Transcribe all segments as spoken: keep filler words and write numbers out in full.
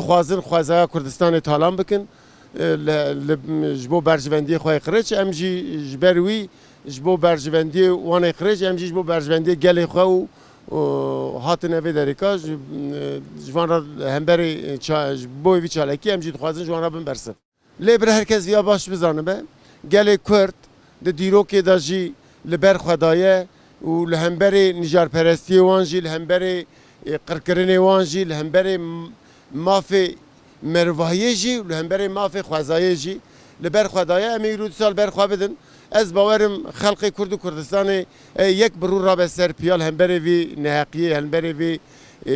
Dixwazin xwezaya Kurdistanê talan bikin, e, li, li, ji bo berjivendiyê xwe yê qirêj, em jî ji ber wî ji bo berjivendiyê wan ê qirêj, em jî ji bo berjivendiyê gelê xwe û, û hatin vê derêka ji, ji van re hemberê ça-, ji bo vî çalakî em jî dixwazin ji wan re bin bersiv. Lê bir her kes viya baş bizanibe, gelê Kurd di dîrokê de jî li ber xwe daye û li hemberê nijarperestiyê wan jî, li hemberê, e, qirkirinê wan jî, li hemberê m-, mafê merivahiyê jî û li hemberê mafê xwezayê jî li ber xwe daye. Em ê îro du sal ber xwe bidin. Ez bawerim xelkê Kurd û Kurdistanê, e, yek bi rû rabe ser piya li hemberê vî neheqiyê, li hemberê vî, e,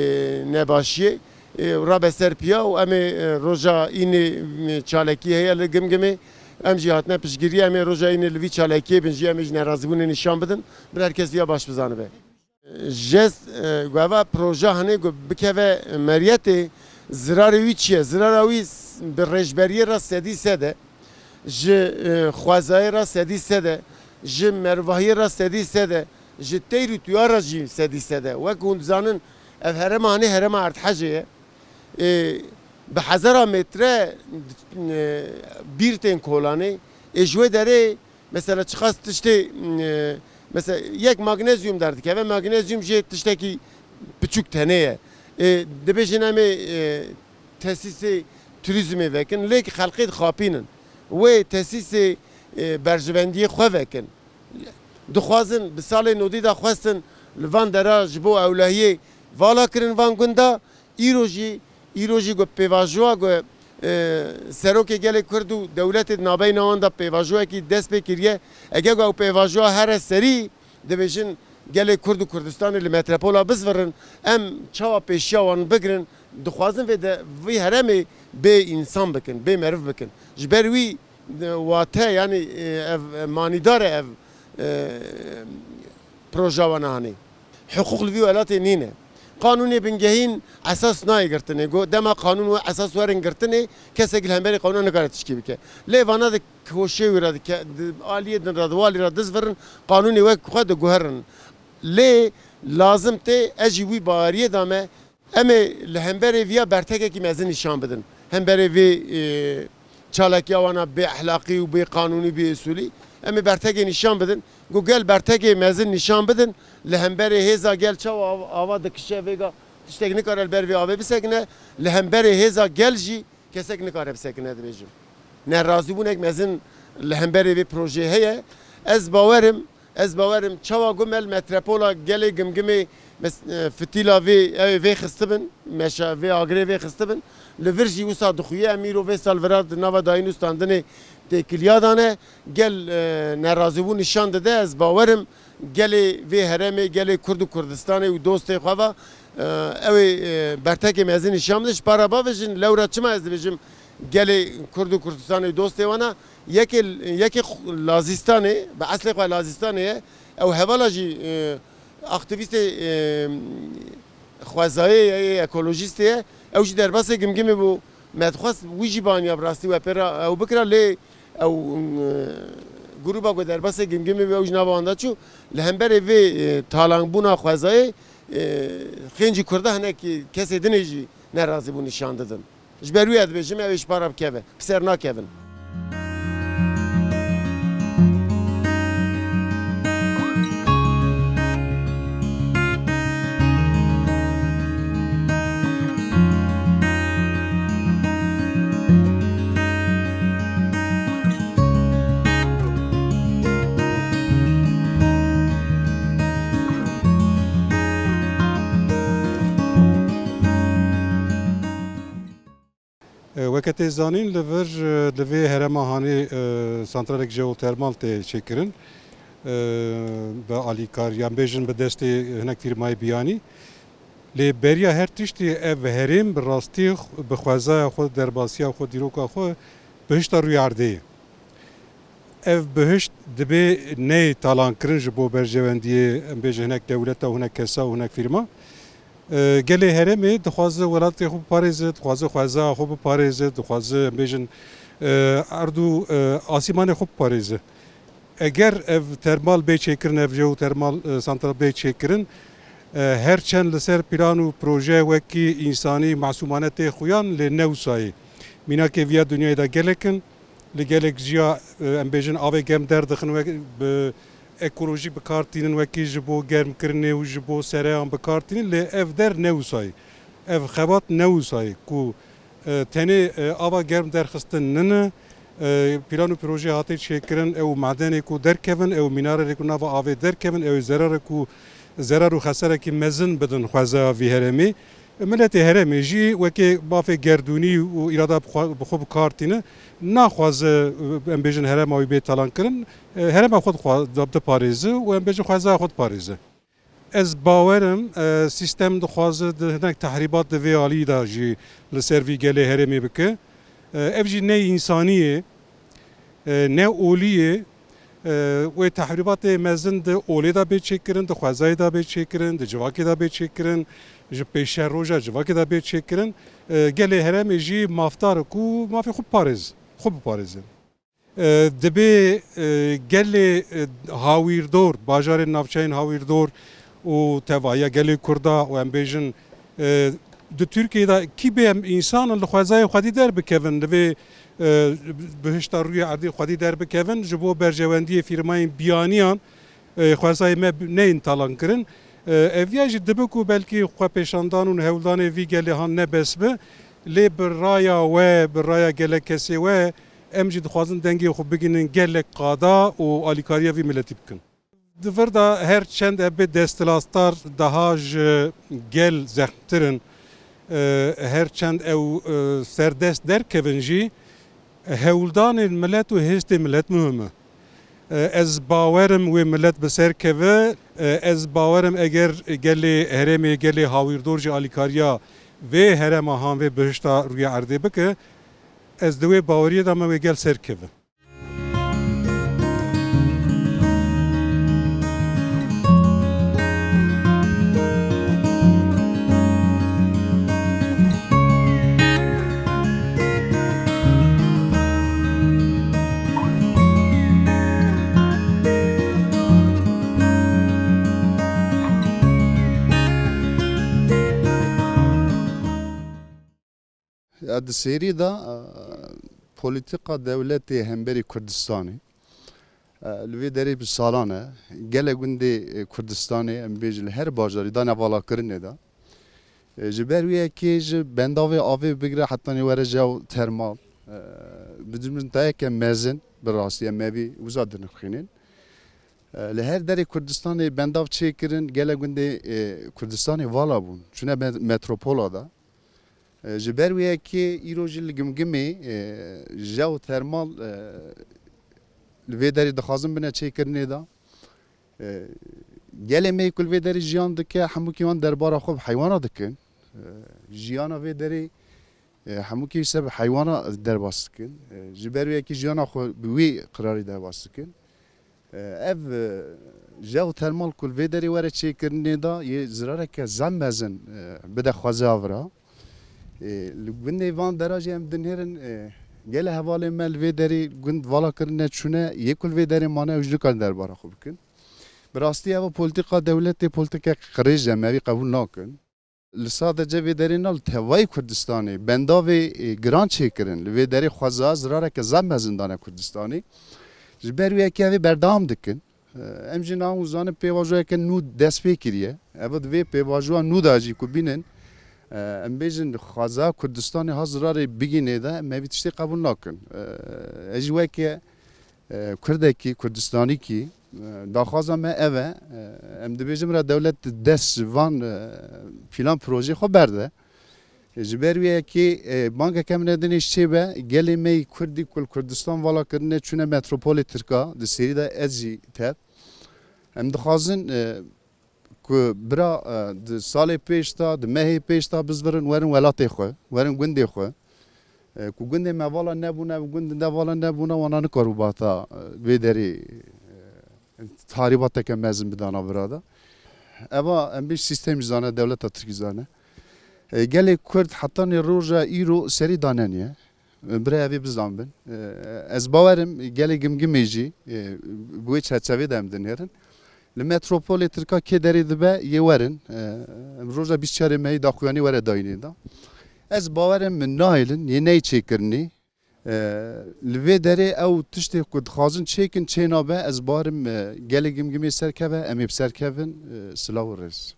nebaşiyê, e, rabe ser piya û em ê, e, roja înê, e, çalakî heye li Gimgimê. Em jî hatine piştgiriyê, em ê roja înê li vî çalakiyê bin jî em ê ji nerazîbûnê nîşan bidin. Bir her kes viya baş bizanibe. Jest, e, ku eva proje hanê ku bikeve meriyetê, zirarê wî çi ye? Zirara wî s-, bi rêjberiyê re sedî sed e, ji, e, xwezayê re sedî sed e, ji mervahiyê re sedî sed e, ji teyr û tuya re jî sedî sed e. Wek hûn dizanin, ev herêma hanê herêma erdhejê ye. E, bi hezara metre, e, bîr tên kolanê. Ê ji wê derê mesela çiqas tiştê, e, mesela yek magnezyum derdikeve, magnezyum jê tiştekî piçûk tenê ye. E, dibêjin em ê, e, tesîsê turîzmê vekin, lê xelkê dixapînin. Wê tesîsê, e, berjivendiyê xwe vekin. Dixwazin bi salê nodî de xwestin li van dera ji bo ewlehiyê vala kirin van gunda. Îro jî, îro jî ku pêvajoya ku, e, serokê gelê Kurd û dewletê di navbeyna wan de pêvajoyekî dest pê kiriye. Eger ku ew pêvajoya here serî, dibêjin gelê Kurd û Kurdistanê li metropola bizvirin, em çawa pêşiya wan bigirin, dixwazin vê de, vî herêmê bê însan bikin, bê meriv bikin. Ji ber wî, e, wate, yanî, e, ev, e, manîdar e ev, e, proja wan a hanê. Hiqûq li vî welatê nîne. Qanûnê bingehîn esas nayê girtinê. Go dema qanûn û esas werin girtinê, kesek li hemberî qanûna nikare tişkî bike. Lê vana di koşê wî re, di ke-, di aliyê din re, di walî re dizvirin, qanûnê wek xwe diguherin. Lê lazim tê ez jî wî baweriyê de me. Em ê li hemberê viya bertekekî mezin nîşan bidin. Hemberê vê, e, çalakiya wana bê ehlaqî û bê qanûnî, bê usulî. Em ê bertekê nîşan bidin. Ku gel bertekê mezin nîşan bidin, li hemberê hêza gel çawa av-, ava dikişe vêga tiştek nikare li ber vê avê bisekine, li hemberê hêza gel jî kesek nikare bisekine dibêjim. Nerazîbûnek mezin li hemberê vê projeyê heye. Ez bawerim, ez bawerim çawa ku me li metropola gelê Gimgimê mes-, e, fitîla vê, ew ê vê xistibin, meşa vê agirê vê xistibin, li vir jî wisa dixuye. Em îro vê sal vira di nava dayîn û standinê têkiliya dane. Gel, e, nerazîbûn nîşan dide. Ez bawerim gelê vê herêmê, gelê Kurd û Kurdistanê û dostê xwe ve, e, ew ê, e, bertekê mezin nîşan bidin. Ji para bavêjin, lewra çima ez dibêjim gelê Kurd û Kurdistanê û dostê wana, yekê, yekê xu-, Lazîstanê, bi eslê xwe Lazîstanê ye, ew hevala jî, e, aktîvîstê, e, xwezayê ye, yê ekolojîstê ye, ew jî derbasê Gimgimê bû. Me dixwest wî jî baniya bi rastî we pê re ew bikira, lê ew, e, grûba ku derbasê Gimgimê bû, ew ji nava wan de çû. Li hemberê vê, e, talanbûna xwezayê, e, xêncî Kurda hinek kesê dinê jî nerazîbûn nîşan didin. Ji ber wî ez dibêjim, ew ê ji para bikeve, bi ser nakevin. E, weke tê zanîn, li vir, e, li vê herêma hanê, e, santralek jeotermal tê çêkirin. E, bi alîkariyan, bêjin bi destê hinek fîrmayê biyanî. Lê beriya her tiştî ev herêm bi rastî xw-, bi xwezaya xwe, derbasiya xwe, dîroka xwe bihişta rûyê erdê ye. Ev bihişt dibê neyê talankirin ji bo berjewendiyê, em bêjin hinek dewleta û hinek kesa û hinek fîrma. E, gelê herêmê dixwaze welatê xwe biparêze, dixwaze xwezaya xwe biparêze, dixwaze, em bêjin, e, erd û, e, asîmanê xwe biparêze. Eger ev termal bê çêkirin, ev jeotermal, e, santral bê çêkirin, E, her çend li ser plan û proje wekî însanî masûmane tê xuyan, lê ne wisa ye. Mînakê viya dinyayê de gelek in. Li gelek jiya, e, em bêjin avê germ derdixin, wek, bi ekolojî bi kar tînin, wekî ji bo germkirinê û ji bo sereyan bi kar tînin, lê ev der ne wisa ye. Ev xebat ne wisa ye ku, e, tenê, e, ava germ derxistin nine, e, plan û proje hate çêkirin, ew madenê ku derkevin, ew mînarerê ku nava avê derkevin, ew zerarê ku, zerar û xeserekî mezin bidin xwezaya vî herêmê. Miletê herêmê jî wekê mafê gerdûnî û îrada bi xwe, bi xwe bi kar tîne, naxwaze, em bêjin, herêma wî bê talankirin, e, herêma xwe dixwa-, diparêze û, em bêjin, xwezaya xwe diparêze. Ez bawer im, e, sîstem dixwaze di hinek tehrîbat di vê alî de jî li ser vî gelê herêmê bike. E, ev jî ne însanî ye, e, ne olî ye. E, wê tehrîbatê mezin di olê de bê çêkirin, di xwezayê de bê çêkirin, di civakê de bê çêkirin, ji pêşeroja civakê de bê çêkirin. E, gelê herêmê jî mafdar e ku mafê xwe biparêz-, xwe biparêzin. E, dibê, e, gelê, e, hawîrdor, bajarên navçeyên hawîrdor û tevahiya gelê Kurda û, em bêjin, e, di Tirkiyeyê de kî bê em însan in li xwezayê xwedî derbikevin, li vê, e, bihişta rûyê erdê xwedî derbikevin, ji bo berjewendiyê fîrmayên biyaniyan, e, xwezayê me bi-, neyên talankirin. E, ev ya jî dibe ku belkî xwepêşandan û hewldanê vî gelê han ne bes be, lê bi raya we, bi raya gelek kesê we, em jî dixwazin dengê xwe bigihînin gelek qada û alîkariya vî miletî bikin. Di vir de her çend ev bê desthilatdar daha ji gel zexmtir in, e, her çend ew, e, serdest derkevin jî, hewldanên milet û hêstê milet muhim e. E, ez bawer im wê milet bi ser keve. E, ez bawer im eger gelê herêmê, gelê hawîrdor jî alîkariya vê herêma han, vê bihişta rûyê erdê bike, ez di wê baweriyê de me wê gel ser keve. Ya di serî de, e, polîtîka dewletê hemberî Kurdistanê, e, li vê derê bi salan e. Gelek gundê, e, Kurdistanê, em bêjin li her bajarî dane valakirinê de. E, ji ber wê yekê ji bendavê avê bigire hetanî were jeotermal, e, bi cumhuriyeteke mezin, bi rastî em evî uza dinirxînin. E, li her derê Kurdistanê bendav çêkirin, gelek gundê, e, Kurdistanê vala bûn. Çûne me-, metropola de. E, ji ber wê yekê îro jî li Gimgimê, e, jeotermal, e, li vê derê dixwazin bine çêkirinê de. E, gelê me ku li vê derê jiyan dike, hemûkî wan derbara xwe bi heywana dikin. E, jiyana vê derê, e, hemûkî ser bi heywana derbas dikin. E, ji ber wê yekê jiyana xwe bi wî qirarî derbas dikin. E, ev, e, jeotermal ku li vê derê were çêkirinê de yê zirareke zehf mezin, e, bide xwezaya vira. E, li gundê van dera jî em dinêrin, e, gelê hevalên me li vê derê gund vala kirine çûne, yê ku li vê derê mane ew jî nikarin derbara xwe bikin. Bi rastî ev polîtîka dewletê polîtîkek qirêj e, me vî qebûl nakin. Li sadece vê derê na, li tevayî Kurdistanê, bendavê, e, giran çêkirin, li vê derê xweza zirareke zaf mezin dane Kurdistanê. Ji ber wê yekê ev ê berdewam dikin. E, em jî niha hûn zanin pêvajoyeke nû dest pê kiriye. Ev di vê pêvajoya nû de jî ku bînin, e, em bêjin xweza Kurdistanê ha zirarê bigînê de, me vî tiştê qebûl nakin. E, ez jî weke e, Kurdekî, Kurdistanîkî, e, daxwaza me ev e. E, em dibêjin bira dewlet dest ji van, e, plan projê xwe berde. E, ji ber wê yekê, e, bangeke min e dinê ji çê be, gelê me yî Kurdî ku li Kurdistan vala kirine çûne metropolê Tirka, di serî de ez jî tev. Em dixwazin, e, ku bira, e, di salê pêş de, di mehê pêş de bizvirin, werin welatê xwe, werin gundê xwe. E, ku gundê me vala nebûne, ev gund de vala nebûne, wana nikaribû bata, e, vê derê, e, tarîbateke mezin bidana vira de. Eva, em bê sîstem jî zane, dewleta Tirkî zane. E, gelê Kurd hetanî roja îro serî daneniye. E, bira evê bizanbin. E, ez bawerim gelê Gimgimê jî, e, bi wê çerçevê de em dinêrin. Li metropolê Tirka kê derê dibe, yê werin. E, em roja bîst çarê mehî daxuyanî were dayînê de. Ez bawerim min nahêlin, yê neyê çêkirinê. E, li vê derê ew tiştê ku dixwazin çêkin, çênabe. Ez bawerim, e, gelê Gimgimê serkeve, em ê bi ser kevin. E, silav û rêz.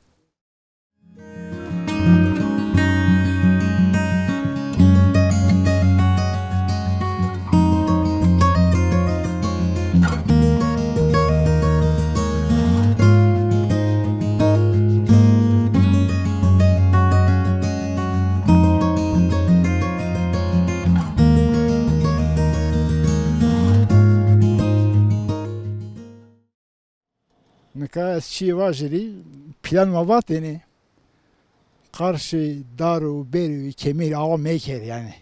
Nika ez çiyê vajirî, plan ma va tenê qarşî dar û ber û kemerî awa meker yani.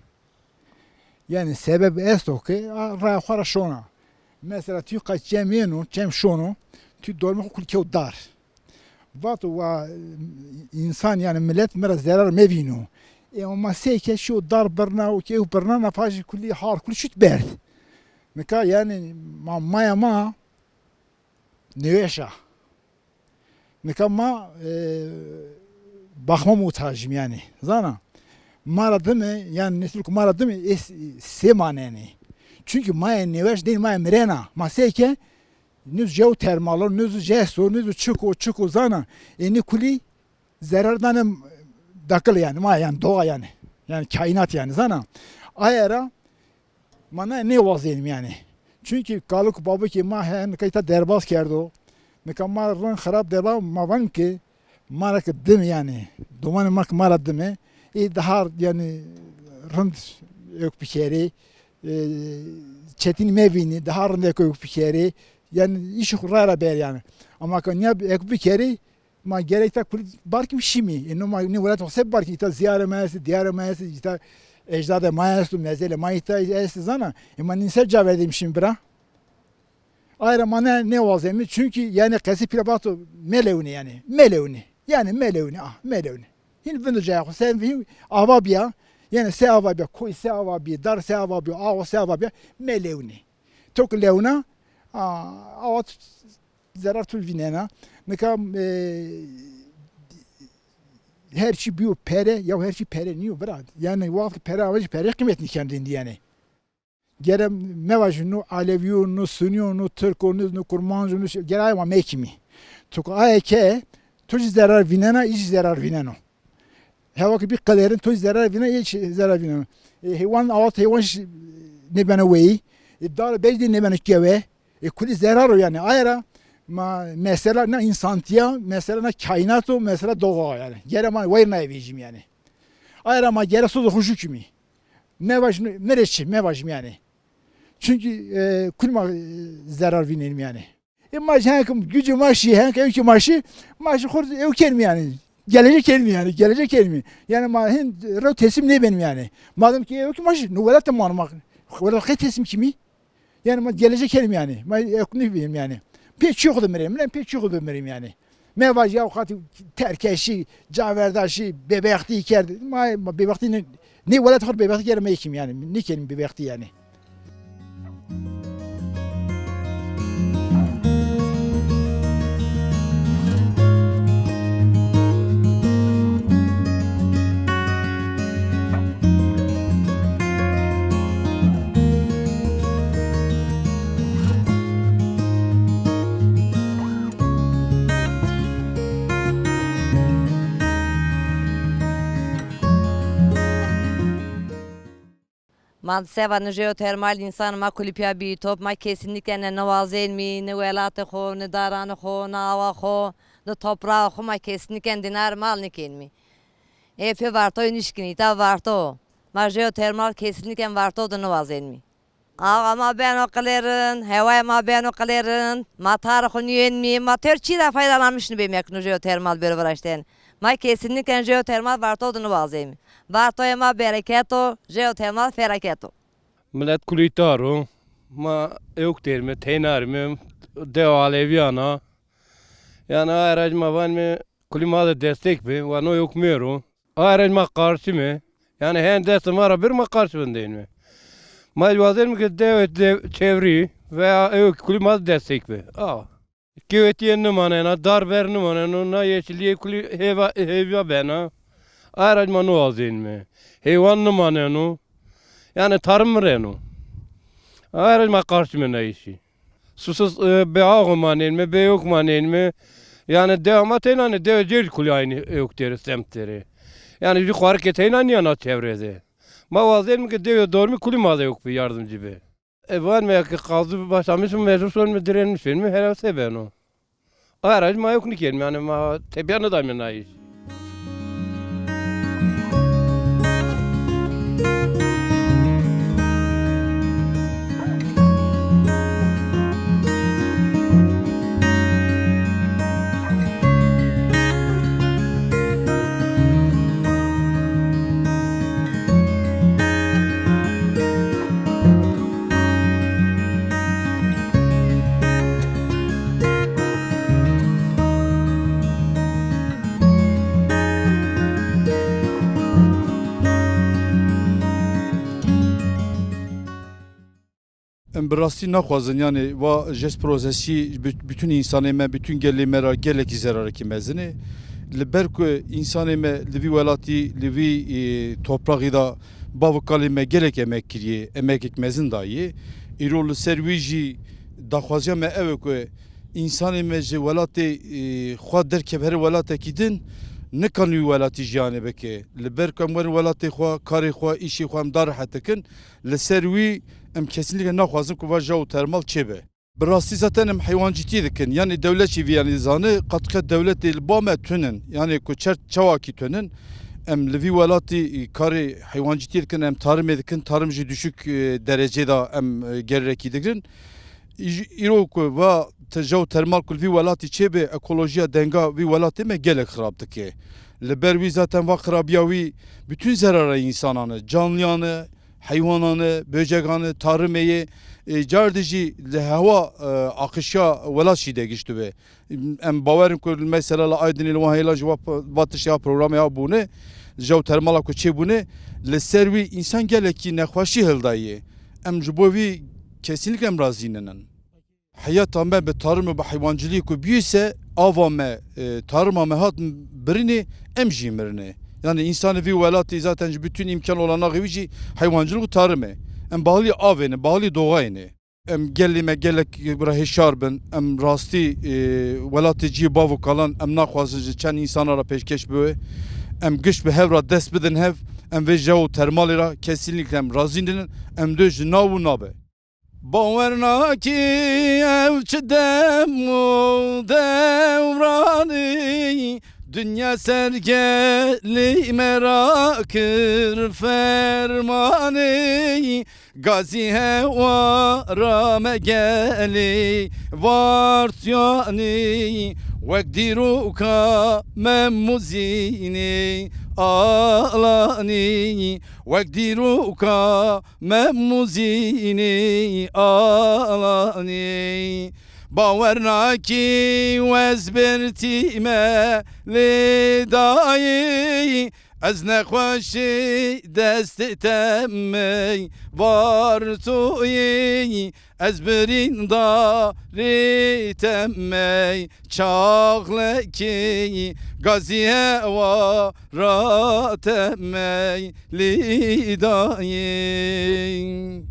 Yani sebep esto ki a, raya xwe ra şona. Mesela tu qet çem yeno, çem şono, tu dolma xwe kul kew dar. Vato wa insan yani millet mi ra zerar mevîno. E ama seyke şu dar birna û kew birna na paşî kulî har kulî şut berd. Nika yani ma, maya ma Nêweş a. Nika ma, e, baxma muhtajim yani. Zana. Ma ra dime, yani nesil ku ma ra dime, es, sê manenê. Çünkü ma ye nêweş değil, ma ye mirena. Ma seyke, nuz jeotermal o, nuz jeso, nuz çiko, çiko zana. E, ni kulî zerar dane dakil yani, ma yani doğa yani. Yani kainat yani, zana. Ayera, Ma ne, nêwazênim yani. Çünkü kalik û babikê ma he, nika îta derbas kerdo. Nika ma rin xirab derbas ma vanim ki ma ra ki dim yani. Domanê ma ki ma ra dime. Ê daha yani rind ek bikerê. E, çetin mevînî, daha rind ek bikerê. Yani îş xwe raya ber yani. Ama ka niya ek bikerê, Ma gerek ta kulî barkî şîmî. E, no ma ne welat xwe se barkî, îta ziyarê ma est, diyarê ma est, îta ecdadê ma est, mezelê ma îta est, zana. E, ma nîn ser caverdê şîmî bira. Ayra ma ne, nêwazemî. Çünkü yani qesî pîra vato melewne yani. Melewne. Yani melewne, ah, melewne. Hin vindu caya xwe, sen vî ava biya. Yani se ava biya, koy se ava biya, dar se ava biya, awa se ava biya. Melewne. Tok lewna, a, awa zerar tu vînena. Nika, e, her çî biyo pere, ya her çî pere niyo bira. Yani wextê pere ava jî pere qîmet nîken dîn diyene. Gere mevajî no Alevî yo, no Sunî yo, no Tirk o, no, no Kurmanc o, no şey, gere ay ma mekimî. Tu ku aye ke, tu jî zerar vînena, î jî zerar vîneno. Hewa ki bî qelerin, tu zerar vîne, hiç zerar vîne. E, heywan, awat heywan jî nêbene weyî. E, dar bej de nêbene kewe. E, kulî zerar o yani. Ayra ma mesela ne insantiya, mesela ne kainat o, mesela doğa yani. Gere ma weyr nayê vêjim yani. Ayra ma gere soz xuşu kimi. Mevajim, nerê çi, mevajim yani. Çünkü, e, kulî ma, e, zerar vînenim yani. E, ma jî henk gücü ma şî, henk ewkî ma şî, ma şî xurt ew kenmî yani. Gelecek kenmî yani, gelecek kenmî. Yani ma hin rew teslim nêbenim yani. Madem ki ew ki ma şî, no welat ma, ma welat xê teslim kimî? Yani ma gelecek kenmî yani. Ma ew nêbenim yani. Pê çi xwe de mirim, lan pê çi xwe de mirim yani. Me vaj ya xatî terkeşî, caverdaşî, bêbextî kerd. Ma, ma bêbextî ne, ne welat xwe bêbextî kerd me kim yani. Ne kelim bêbextî yani. Ma di seva ni jeotermal însan ma kulîpiya bî top, ma kesinlikle ne niwazên mî, ni welatê xo, ni daranê xo, ni awa xo, ni toprağa xo ma kesinlikle dinar mal nikên mî. Ê pê vartoy nişkin, îta varto. Ma jeotermal kesinlikle varto di niwazên mî. Awa ma beno qilêrin, hewayê ma beno qilêrin, ma tarê xo niyên mî, ma ter çî de faydalanmış nibê mek nu jeotermal bero viraşten. Ma kesinlikle jeotermal varto di niwazê mî. Vartoyê ma bereketo, jeotermal feraketo. Millet kulî tar o, ma ewk têr me, teynar me, dew aleviyana. Yani ayrıca ma van me kulî ma de destek be, wa no ewk mêro. Ayrıca ma karşı me. Yani hen dest ma ra bir ma karşı bin değil mi? Ma wazên mi ki dev, dev çevri veya ew kulî ma destek be. Aa. Kewetiyê nimanena, dar ber nimaneno, na yeşiliyê kulî hêva, hêviya bena. Ayraj ma niwazên me. Heywan nimaneno. Yani tarım mireno. Ayraj ma karşı me na işî. Susuz, e, bê ağ manên me, bê yok manên me. Yani dewa ma teyna ne, dewa cêr kulî aynî yok tere, semt tere. Yani jî xwarikê teyna niya na çevre de. Ma wazên me ki dewa dormî kulî ma de yok bi yardımcı be. E, van me ki qazı başlamışım, mecbur son me direnmişim, mi herhalde beno. Ayraj ma yok nikin, yani ma tepya ne damin na iş. Em bi rastî naxwazin, yanî va jest prosesî bi-, bütün însanê me, bütün gelê me re gelekî zerarekî mezin e. Li ber ku însanê me li vî welatî, li vî, e, topraxî de bav û kalê me gelek emek kiriye, emekek mezin daye. Îro li ser wî jî daxwaziya me ew e ku însanê me ji welatê, e, xwe derkeve here welatekî din, nikan wî welatî jiyanê bike. Li ber ku em werin welatê xwe, karê xwe, îşê xwe em da rehet dikin. Li ser wî em kesinlikle naxwazin ku va jeotermal çêbe. Bi rastî zaten em heywancîtiyê dikin. Yanî dewlet jî vî yanî dizane, qet qet dewletê li ba me tunin. Yanî ku çer çawakî tunin. Em li vî welatî, e, karê heywancîtiyê dikin, em tarimê dikin, tarim jî düşük, e, derecê de em, e, gerekî digirin. Îj-, îro ku va te-, jeotermal ku li vî welatî çêbe, ekolojiya denga vî welatê me gelek xirab dike. Li ber wî zaten va xirabiya wî bütün zerara însanan e, canliyan e, heywanan e, böcegan e, tarimê ye. E, car di jî li hewa, e, aqişiya welat jî de gişt dibe. Em bawer in ku mesela li Aydinê li wan hêla jî va, va tişt ya programê ya bûne, jeotermala ku çêbûne, li ser wî însan gelekî nexweşî hildaye. Em ji bo vî kesinlikle em razî ninin. Heyata me bi tarim û bi heywancilî ku biyî se, ava me, e, tarima me hat birinê, em jî mirinê. Yani însanê vî welatî zaten ji bütün îmkan olanaxê wî jî heywancilik û tarim e. Em bahalî avê ne, bahalî doğayê ne. Em gelê me gelek bi re hêşar bin. Em rastî, e, welatê cihê bav û kalan em naxwazin ji çend însana re pêşkeş bibe. Em giş bi hev re dest bidin hev, em vê jeotermalê re kesinlikle em razî ninin. Em dê ji nav û nabe. Bawer nakî ev çi dem û dewranî, dinya ser gelî me rakir fermanî. Gazî hewara me gelî vartiyanî, wek dîroka me muzînî alanî, wek dîroka me muzînî alanî. Bawer nakî wez birtî me lê dayî, ez nexweşî destê te mey vartoyî, ez birîndarê te mey çaxlekî, gazî hewa ra te mey lî dayî.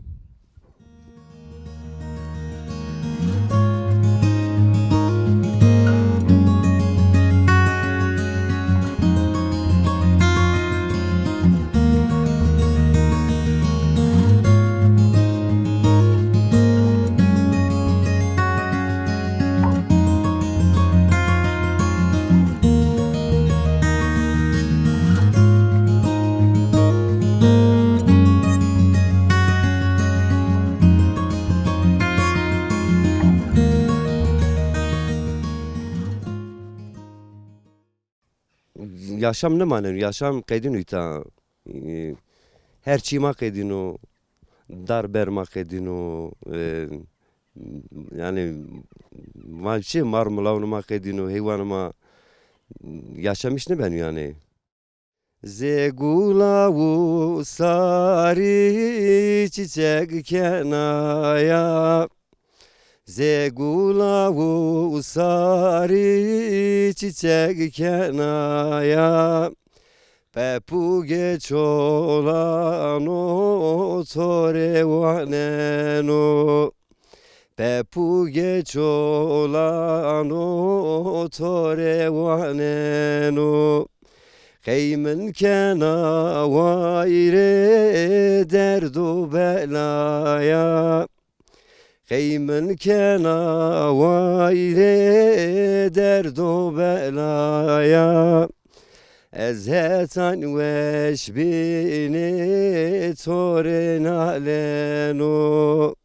Yaşam nimanin, yaşam qedîn îta. Her çî ma qedîno, dar ber ma qedîno, e, yani, ma çi, mar milawn ma qedîno, heywan ma, yaşam hiç niben yani. Zê gula û sarî çiçek kenaya, Zê gula û sarî çiçek kenaya, pepûgê çolano torê waneno. Pepûgê çolano torê waneno. Qey min kena wayirê derd û belaya. Qey min kena wayirê derd û belaya. Ez hetan weş bînê torê naleno.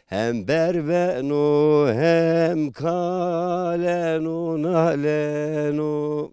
Hem berbeno hem kaleno naleno.